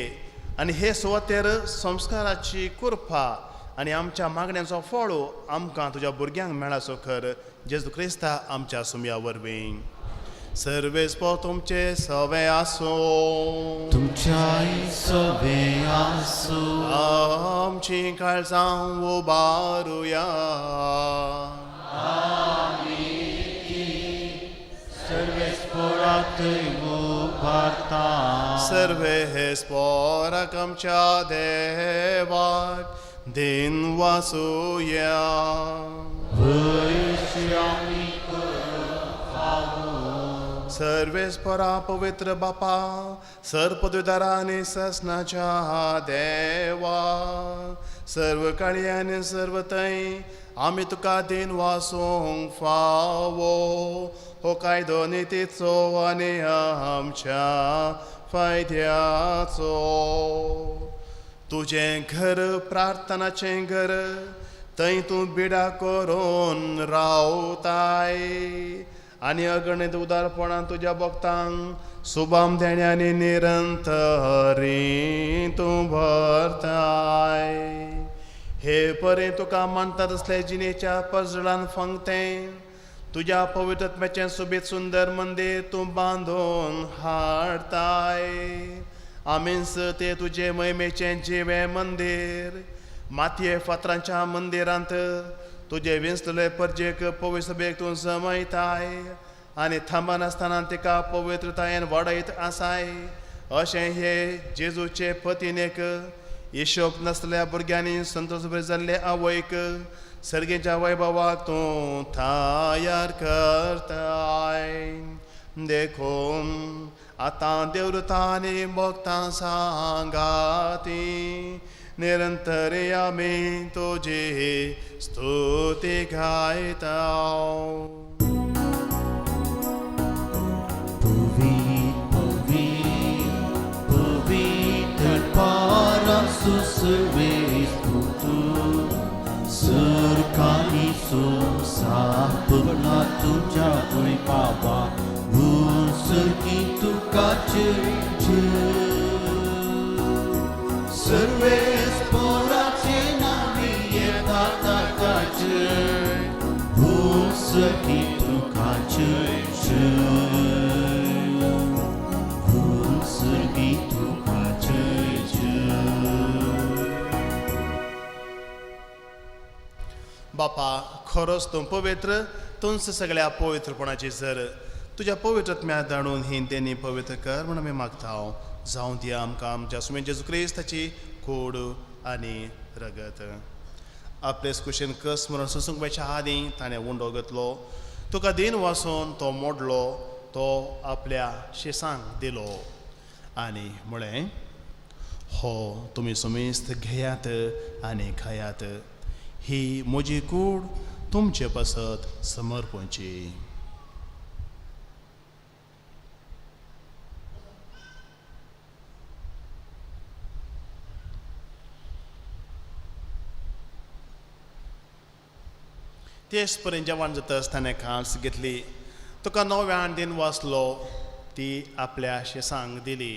आनी हे सुवातेर संस्काराची कृपा आनी आमच्या मागण्यांचो फळो आमकां तुज्या भुरग्यांक मेळाचो खर जेजू क्रिस्ता आमच्या सुमया वरवीं. सर्वेस्पर तुमचे सवे आसूं. तुमच्याय सवे आसूं. आमची काळजां उबारुया. सर्वेस्पोरातय उबारता. सर्वेस्पोराक आमच्या देवाक दिन वासुया. वयशी आमी करूंक फावो. सर्वेस्परा पवित्र बापा, सर्पद्विदारा आनी ससनाच्या देवा, सर्व काळी आनी सर्व थंय आमी तुका दिन वासूंक फावो. हो कायदो नितीचो आनी आमच्या फायद्याचो. तुजें घर प्रार्थनाचें घर, थंय तूं बिडा करून रावताय आनी अगणीत उदारपणान तुज्या भक्तांक सुबाम देण्यांनी निरंतरी तूं भरताय. हे परे तुका मानतात असले जिणेच्या पजळान फंगतें तुज्या पवित्रत्म्याचें सोबीत सुंदर मंदीर तूं बांदून हाडताय. आमीच ते तुजे महिमेचें जिवें मंदीर मातये फातरांच्या मंदिरांत तुजे विंचलेले परजेक पवित्र सभेक तूं जमयताय आनी थांबनासतना तिका पवित्रतायेन वाडयत आसाय. अशें हे जेजूचे पतीनेक हिशोब नासल्या भुरग्यांनी संतोष जाल्ले आवयक सर्गेच्या वैभवाक तूं तयार करताय. देखून आतां देवदूतां आनी भक्तां सांगाती निरंतर आमी तुजी स्तुती गायता. पवित्र पारासु सर्वेस्पुतु सरकारी संसापना तुझ्या बाबा सर्गी तुका सर्वेस्पोराचे नामी येता ताकाचे सर्गी तुका जय. सर्गी तुका जय. बापा खरोच तूं पवित्र, तूंच सगळ्या पवित्रपणाची सर. तुज्या पवित्र आत्म्या दाणून ही तेणी पवित्र कर म्हूण आमी मागता. जावं ती आमकां आमच्या सुमेन जेजू क्रिस्ताची कोड आनी रगत. आपले कुशीन कस म्हणून सोसूंक वयच्या आदीं ताणें उंडो घेतलो, तुका दिन वासून तो मोडलो, तो आपल्या शिसांक दिलो आनी म्हळें, हो तुमी सुमेस्त घेयात आनी खायात, ही म्हजी कूड तुमचे पासत समर्पणची. तेच पर्यंत जेवण जाता आसतना खास घेतली, तुका नव्यान दिन वाचलो, ती आपल्या शेसांक दिली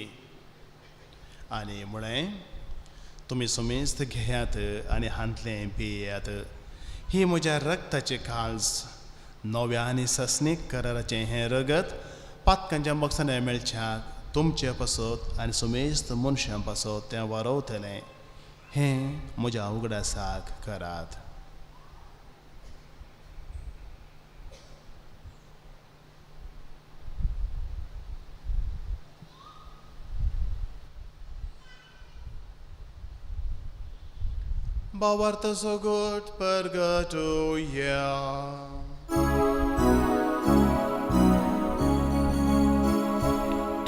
आनी म्हळें, तुमी सुमेस्त घेयात आनी हांतलें पियात, ही म्हज्या रक्ताची खास, नव्या आनी सस्नीक कराराचें हें रगत पातकांच्या मकसाने मेळच्याक तुमचे पासत आनी सुमेस्त मनशां पासत तें वारवतलें. हें म्हज्या उगडासाक करात. भावार्थ सगट परगटुया.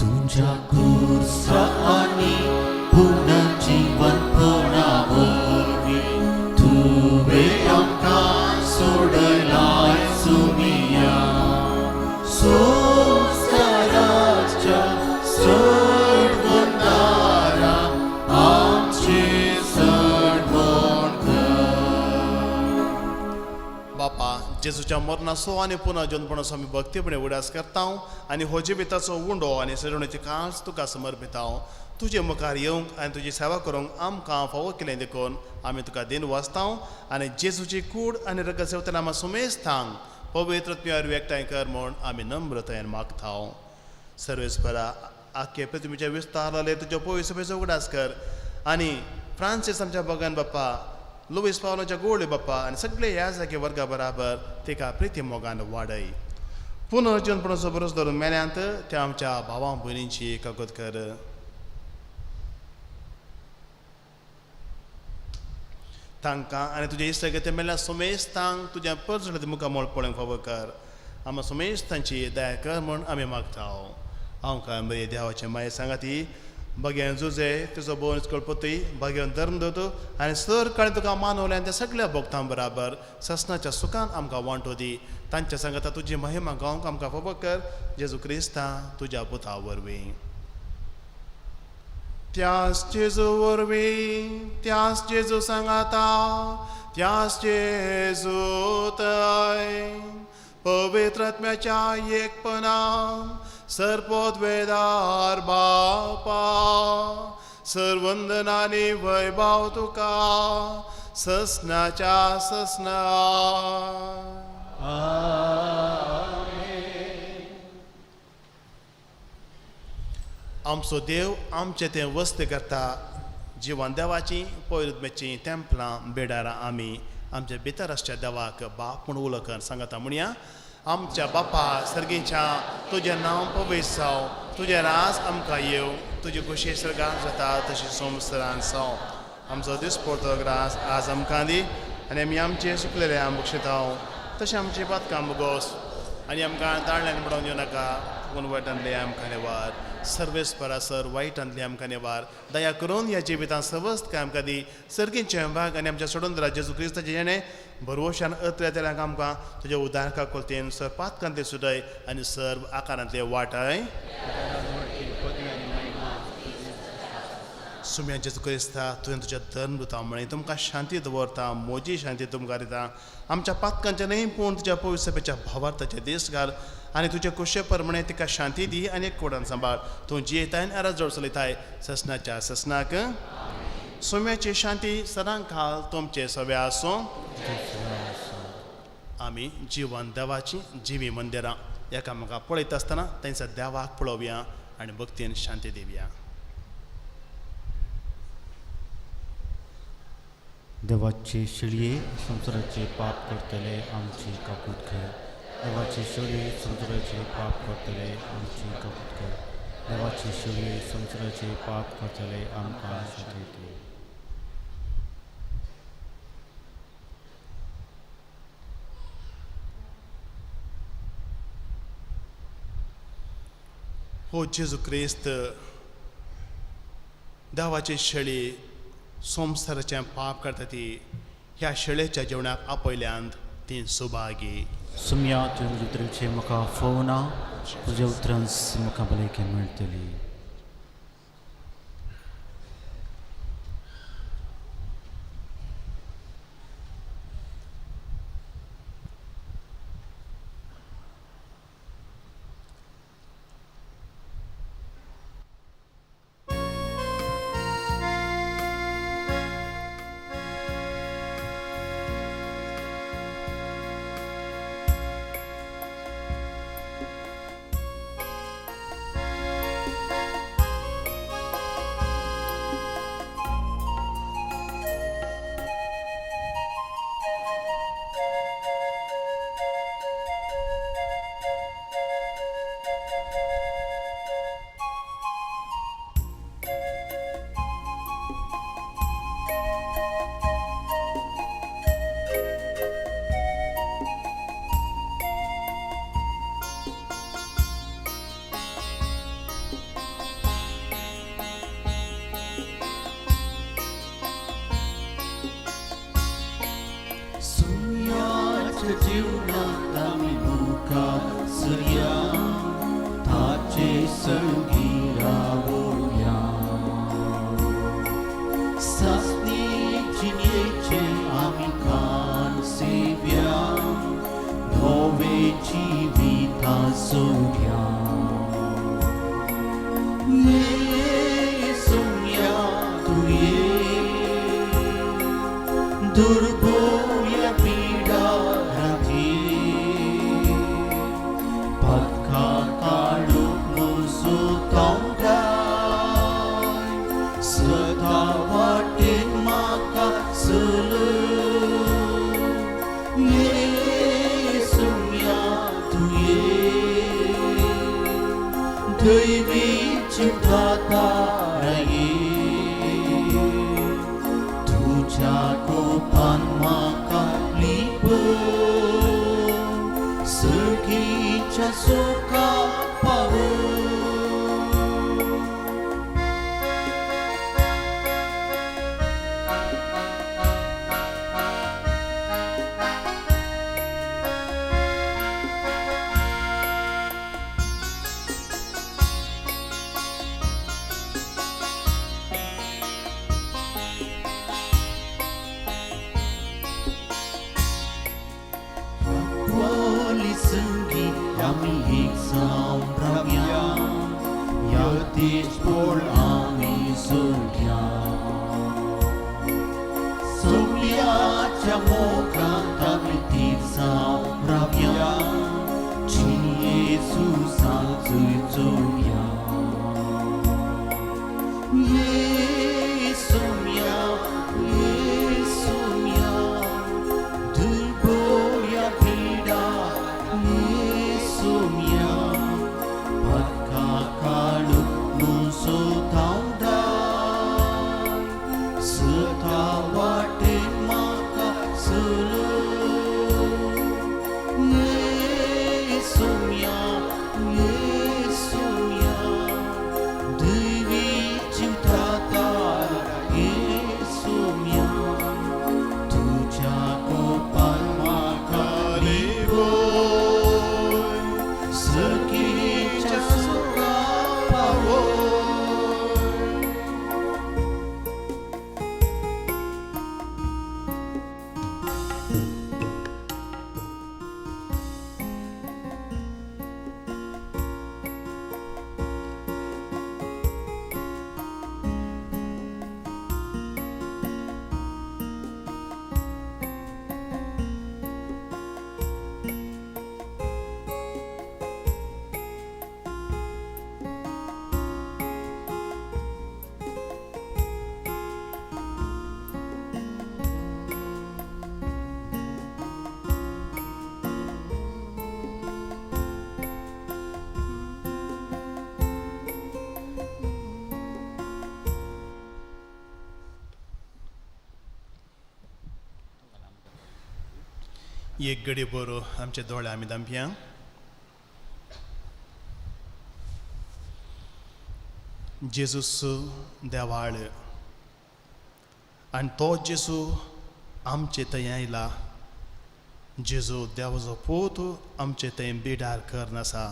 तुझ्या खुर्सा आनी पुनर्जीवनपणा वरवीं तुवें आमकां सोडलाय सुमिया. संवसाराच्या सडवंदारा आमचे सडवण कर. बापा, जेजूच्या मरणाचो आनी पुनर्जन्मपणाचो आमी भक्तीपणे उडास करता आनी हो जिविताचो उंडो आनी सजवणेची कांस तुका समर्पिता. तुजे मुखार येवंक आनी तुजी सेवा करूंक आमकां फावो केलें देखून आमी तुका दिन वाचता आनी जेजूची कूड आनी रगत सेवतना आमकां सुमेस्थांक पवित्र आत्म्यार एकठांय कर म्हूण आमी नम्रतायेन मागता. सर्वेस्परा, आख्खे पृथ्वीच्या विस्ताराले तुज्या पवित्र सभेचो उगडास कर आनी फ्रांसीस आमच्या बगन बाप्पा, लुईस पावलाच्या गोळे बाप्पा आनी सगळे ह्या जागे वर्गा बराबर तिका प्रिती मोगान वाडय. पुनर्जीवनपणाचो बरोस धरून मेल्यांत त्या आमच्या भावां भयणींची कागद कर. तांकां आनी तुज्या इश्टागते मेळ्ळ्या सुमेस्तांक तुज्या परजळत मुखामळ पळोवंक फावो कर. आमकां सुमेस्तांची दया कर म्हूण आमी मागता. हांव काय बरी देवाचें मागीर सांगा ती भाग्यान जुजे तुजो भोवन कळपती भाग्यान धर्म दवरतो आनी सर काळी तुका मानवलें आनी त्या सगळ्या भक्तां बराबर ससनाच्या सुखान आमकां वांटो दी. तांच्या सांगाता तुजी महिमा गावंक आमकां फावो कर, जेजू क्रिस्ता तुज्या पुता वरवीं. त्यास जेजू वरवीं, त्यास जेजू सांगाता, त्यास जेजू तय पवित्र आत्म्याच्या एकपणान सर्पोद्वेदार बापा, सर्वंदनानी वैभव तुका ससनाच्या ससना. आमचो देव आमचे तें वस्त करता. जिवन देवाची पवित्र तेंपलां बेडारां आमी आमच्या भितर आसच्या देवाक बाप म्हूण उलो कर सांगता. म्हणया, आमच्या बापा सर्गीच्या, तुजें नांव पवित्र जावं, तुजें राज आमकां येवं, तुजी खोशी सर्गांत जाता तशी संवसारांत जावं. आमचो दिसपडतो ग्रास आज आमकां दी आनी आमी आमचे सुकलेले आम बक्षिता तशें आमचे पातकां बोगोस आनी आमकां ताळल्यान पडोवन दिवं नाका, पूण वायटांतले आमकां नेवार. सर्वेस्परा सर वायटांतले आमकां नेवार. दया करून ह्या जिवितांत सवस्त काय आमकां दी. सर्गींचे भाग आनी आमच्या सोडून जेजू क्रिस्ताचे जेणे भरवशान अतल्या तेल्याक आमकां तुज्या उदारका कोलतेन सर पातकांतले सुदय आनी सर्व आकारांतले वाटाय. सुम्या जेजू क्रिस्ता, तुवें तुज्या धर्म दिता म्हळें तुमकां शांती दवरता, म्हजी शांती तुमकां दिता. आमच्या पातकांच्या न्हय पूण तुज्या पवित्र सभेच्या भावार्थाचे दीस घाल आनी तुज्या कुशे प्रमाणे तिका शांती दी आनी एक कोडान सांबाळ. तूं जियेताय आनी आराज जोड चलयताय ससनाच्या ससनाक. सुम्याची शांती सदां खाल तुमचे सवे आसूं. आमी जिवन देवाची जिवी मंदिरां एकामेका पळयता आसतना तांच्या देवाक पळोवया आनी भक्तीन शांती दिवया. देवाचे शेळये संवसाराचे पाप करतले आमची काकूत घे. देवाचे शेळये संवसाराचे पाप करतले आमची काकूत घे. देवाचे शेळये संवसाराचे पाप करतले आमकां शांती दी. हो जेजू क्रिस्त, देवाची शेळी संवसाराचें पाप करता ती ह्या शेळेच्या जेवणाक आपयल्यांत ती सुभागी. सुम्या तुज्या उतरांचे म्हाका फोवना, तुज्या उतरांस म्हाका भलायकी मेळटली. सुम्याच्या जीवनात आमी मुखार सरया, ताचे संगी रावया. सासणी जिणेचे आमी कान सेव्या, नवे जिविता सोड्या. ये सुम्या तूं ये, दुर्बोया पिडा राती, पक्का काडूंक म्हजो तोंडाय, सदां वाटेक म्हाका चलय. ये सुम्या तूं ये, दैवी चिंतातारा ये, तुज्या कोपान म्हाका लिपय, सर्गीच्या सुखा पावय. Holy संगी आमी एक जावन रावया, ह्या देशभर आमी जोडया. सगळ्याच्या मोगांत आमी थीर जावन रावया, जिणेचो जोडया. ये सुम्या, ये सुम्या, दुर्बोया पिडा, ये सुम्या, पक्का काडूंक म्हजो तोंडाय, सदां वाटेक म्हाका चलय. ये सुम्या, ये सुम्या, एक गडी बरो आमचे दोळे आमी दामप्यां. जेजूस देवाळ आनी तो जेजू आमचे थंय आयला. जेजू देवाचो पूत आमचे थंय बिडार करन आसा.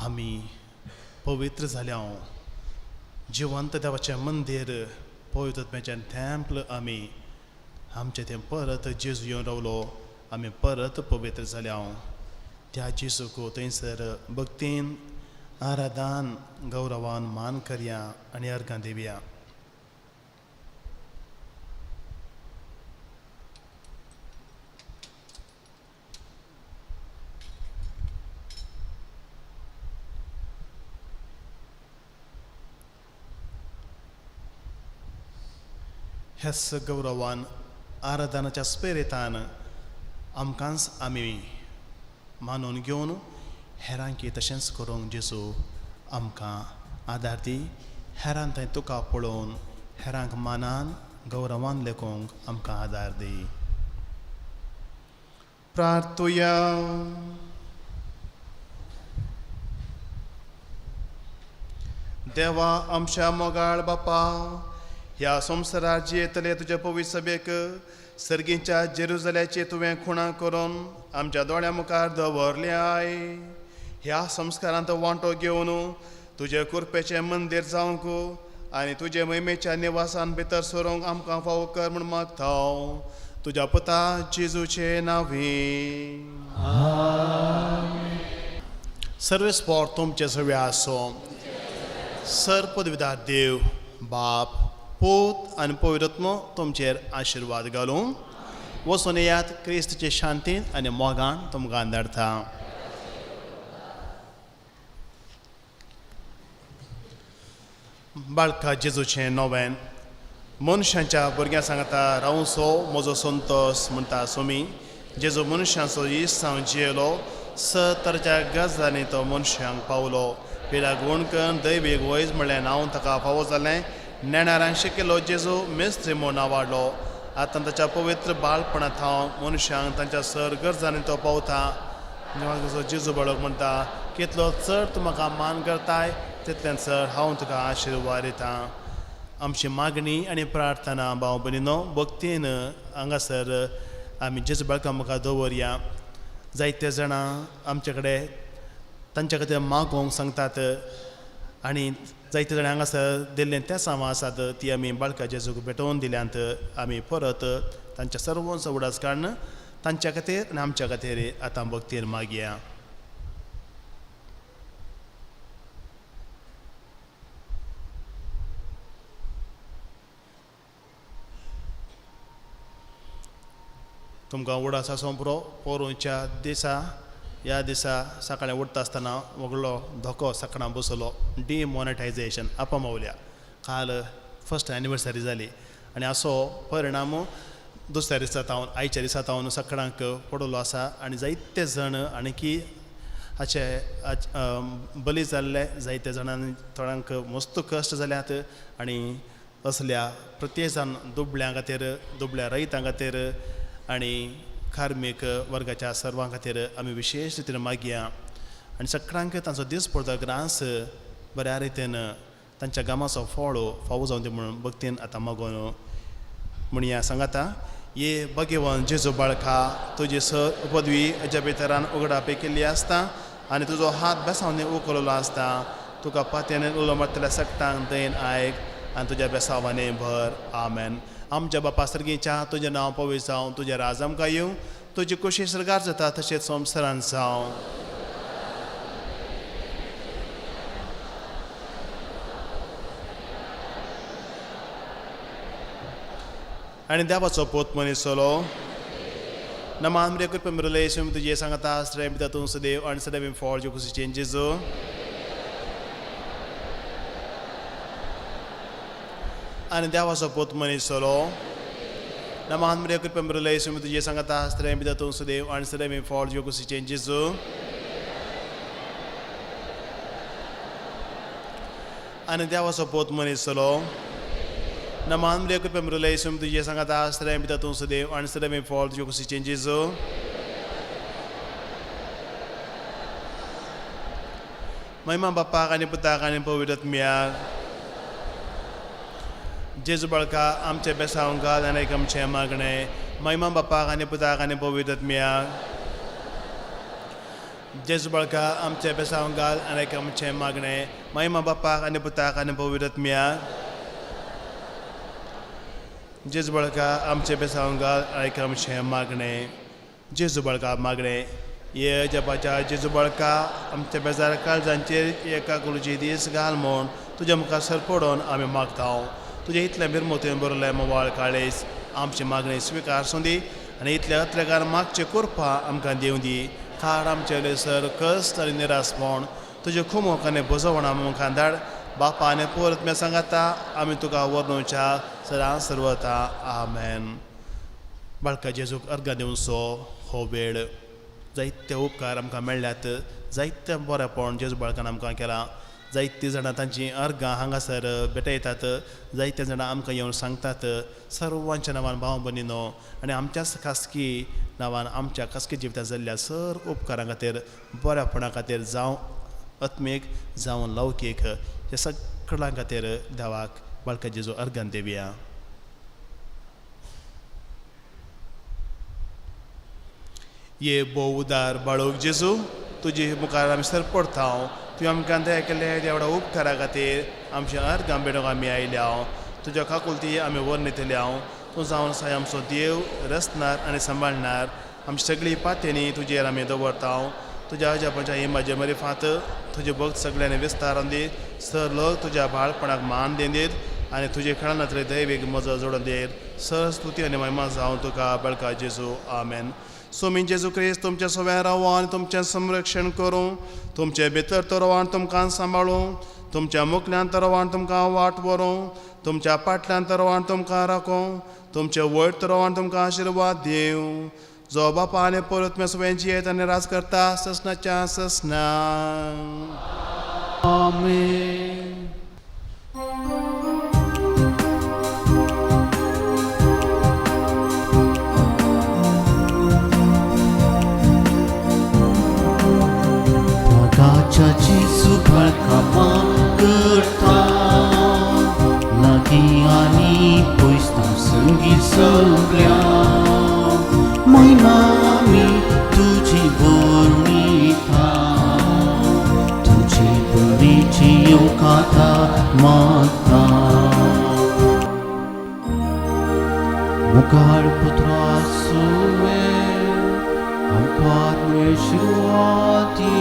आमी पवित्र जाल्या. जिवंत देवाचें मंदीर पवित्र आत्म्याचें थेंपल आमी आमचें थंय परत जेजू येवन रावलो. आमी परत पवित्र जाल्या. त्या जेजूक थंयसर भक्तीन आराधान गौरवान मान करया आनी अर्गां दिवया. ह्याच गौरवान आराधनाच्या स्पिरितान आमकांच आमी मानून घेवन हेरांकी तशेंच करूंक जेजू आमकां आदार दी. हेरान थंय तुका पळोवन हेरांक मानान गौरवान लेखूंक आमकां आदार दी. प्रार्थुया. देवा आमच्या मोगाळ बापा, ह्या संवसारार जियेतले तुज्या पवित्र सभेक सर्गीच्या जेरुजल्याचे तुवें खुणा करून आमच्या दोळ्या मुखार दवरल्याय. ह्या संस्कारांत वांटो घेवन तुजे कृपेचें मंदीर जावंक आनी तुजे महिमेच्या निवासान भितर सरूंक आमकां फावो कर म्हूण मागता तुज्या पुता जेजूचे नांवी. सर्वेस्पोर तुमचे सगळे आसो. सर पदवीदार देव बाप पूत आनी पवित्र आत्मो तुमचेर आशिर्वाद घालूं. वचून येयात क्रिस्ताचे शांतीन आनी मोगान तुमकां धाडटा. बाळका जेजूचें नोवेन. मनशांच्या भुरग्यां सांगता रावसो म्हजो संतोस म्हणटा सोमी. जेजू मनशांचो इसांव जियेलो. स तरेच्या गजालींनी तो मनशांक पावलो. पिडा गुण करून दैवीक वैज म्हणलें नांव ताका फावो जालें. नेणारांक शिकयलो जेजू मिस्त्री म्हूण नांवाडलो. आतां ताच्या पवित्र बाळपणा थावन मनशांक तांच्या सर गरजांनी तो पावता. जेजू बाळक म्हणटा कितलो चड तूं म्हाका मान करताय तितलें चड हांव तुका आशिर्वाद दिता. आमची मागणी आनी प्रार्थना भाव भयणीनो भक्तीन हांगासर आमी जेजू बाळका मुखार दवरया. जायते जाणां आमचे कडेन तांच्या खातीर मागोवंक सांगतात आनी जायते जाणां हांगासर दिल्लें त्या सामां आसात ती आमी बाळका जेजूक भेटोवन दिल्यांत. आमी परत तांच्या सर्वांचो उडास काडून तांच्या खातीर आनी आमच्या खातीर आतां भक्तीन मागया. तुमकां उडास आसूं पुरो. पोरूंच्या दिसा ह्या दिसा सकाळीं उठता आसतना व्हडलो धोको सकाळां बसलो. डिमॉनिटायजेशन आपमावल्या. काल फर्स्ट एनिवर्सरी जाली आनी असो परिणाम दुसऱ्या दिसा थावन आयच्या दिसा थावन सकाळांक पडलो आसा आनी जायते जाण आणकी हाचे बली जाल्ले जायते जाणांनी थोड्यांक मस्त कश्ट जाल्यात आनी असल्या प्रत्येक जाण दुबळ्यां खातीर दुबळ्या रयतां खातीर आनी कार्मीक वर्गाच्या सर्वां खातीर आमी विशेश रितीन मागया आनी सगळ्यांक तांचो दीस पडटा ग्रास बऱ्या रितीन तांच्या गामाचो फळ फावो जावन दी म्हणून भक्तीन आतां मागून म्हणया सांगाता. ये भगवान जेजू बाळका, तुजी सर पदवी हाज्या भितरान उगडापे केल्ली आसता आनी तुजो हात बेसावनी उखललो आसता. तुका पात्यान उलो मारतल्या सगटांक दयेन आयक आनी तुज्या बेसावांनी भर. आमेन. आमच्या बापा सर्गीच्या तुजें नांव पवित्र जावं, तुजें राज आमकां येवं, तुजी कुशी सर्गार जाता तशेंच संवसारांत जावं. आनी देवाचो पूत मनीस जालो. नमान रे कृपा मिरले तुजे सांगता आश्रय पिता तूं सदैव आनी सदैव फॉर जो कुशीचें जेजू. आनी देवाचो पूत मनीस जालो. नमान रे कृपा मिरले तुजे सांगता आश्रय पिता तूं सदैव आनी सदैव फॉर जो कुशीचें जेजू. आनी देवाचो पूत मनीस जालो. नमान मरिया कृपा मृलय सुम तुझे सांगाता आश्रय पिता तूं सदैव आनी सदैव फॉल तुज्यो कुशीचें जेजू. महिमा बापाक आनी पुताक आनी पवित्र आत्म्याक. जेजू बाळका आमचे बेसांव घाल आनी एक आमचें मागणें. महिमा बापाक आनी पुताक आनी पवित्र आत्म्याक. जेजू बाळका आमचे बेसांव घाल आनी एक आमचें मागणें. महिमा बापाक आनी पुताक आनी पवित्र आत्म्याक. जेजू बाळका आमचे बेसांव घाल आनी एक आमचें मागणें. जेजू बाळका मागणें. ये जपाच्या जेजू बाळका आमच्या बेजार काळजांचेर एका गुलूची दीस घाल म्हूण तुज्या मुखार सर पडोवन आमी मागता. तुजें इतलें मिरमोतयेन बरयलें मोवाळ काळेस आमची मागणी स्विकार दी आनी इतल्या अत्रेकार मागचे कृपा आमकां दिवं दी. खाड आमचे सर कश्ट आनी निरासपण तुजे खुमोक आनी भजवण आमकां धाड. बापा आनी पोर सांगाता आमी तुका वर्णुच्या सदां सर्वता. आमेन. बाळका जेजूक अर्गां दिवचो हो वेळ. जायते उपकार आमकां मेळ्ळ्यात, जायते बरेपण जेजू बाळकान आमकां केलां. जायतीं जाणां तांचीं अर्गां हांगासर भेटयतात, जायते जाणां आमकां येवन सांगतात. सर्वांच्या नांवान भाव भयणीनो आनी आमच्याच खासगी नांवान आमच्या खासगी जिवितांत जाल्ल्या सर उपकारां खातीर, बऱ्यापणा खातीर, जावं आत्मीक जावं लौकीक, ह्या सगळ्यां खातीर देवाक बाळका जेजू अर्गां दिवया. ये भोव उदार बाळूक जेजू, तुजे मुखार आमी सर पडता. तुवें आमकां दया केल्ले देवडा उपकारा खातीर आमच्या अर्गां भेटोवंक आमी आयल्या. तुज्या काकुलती आमी वर्णितल्या. तूं जावन साय आमचो देव रचणार आनी सांबाळणार. आमची सगळी पात्यांनी तुजेर आमी दवरता. तुज्या अजापाच्या इमाजे मरिफात तुजे भक्त सगळ्यांनी विस्तारान दी. सर लोक तुज्या बाळपणाक मान दित आनी तुजे खेळांतले दैवीक मजा जोडून दीत. सर स्तुती आनी महिमा जावन तुका बाळका जेजू. आमेन. स्वामी जेजू क्रिस्त तुमच्या सव्या रावो आनी तुमचें संरक्षण करूं, तुमचे भितर तर आनी तुमकां सांबाळूं, तुमच्या मुखल्यान तर आनी तुमकां वाट व्हरूं, तुमच्या पाटल्यान तर आनी तुमकां राखूं, तुमचे वयर तर आनी तुमकां आशिर्वाद दिवं. जो बापा आनी परत सगळ्यांची जियेत आनी राज करता ससनाच्या ससना. आमेन. मोगाच्या जेजू बाळका करता लागीं आनी पयस तूं संगी सगळ्या. महिमा आमी तुजी वर्णिता, तुजी बरीची येवकाता मागता. मुखार पुत्रा सुवे आमकां आशिर्वाद.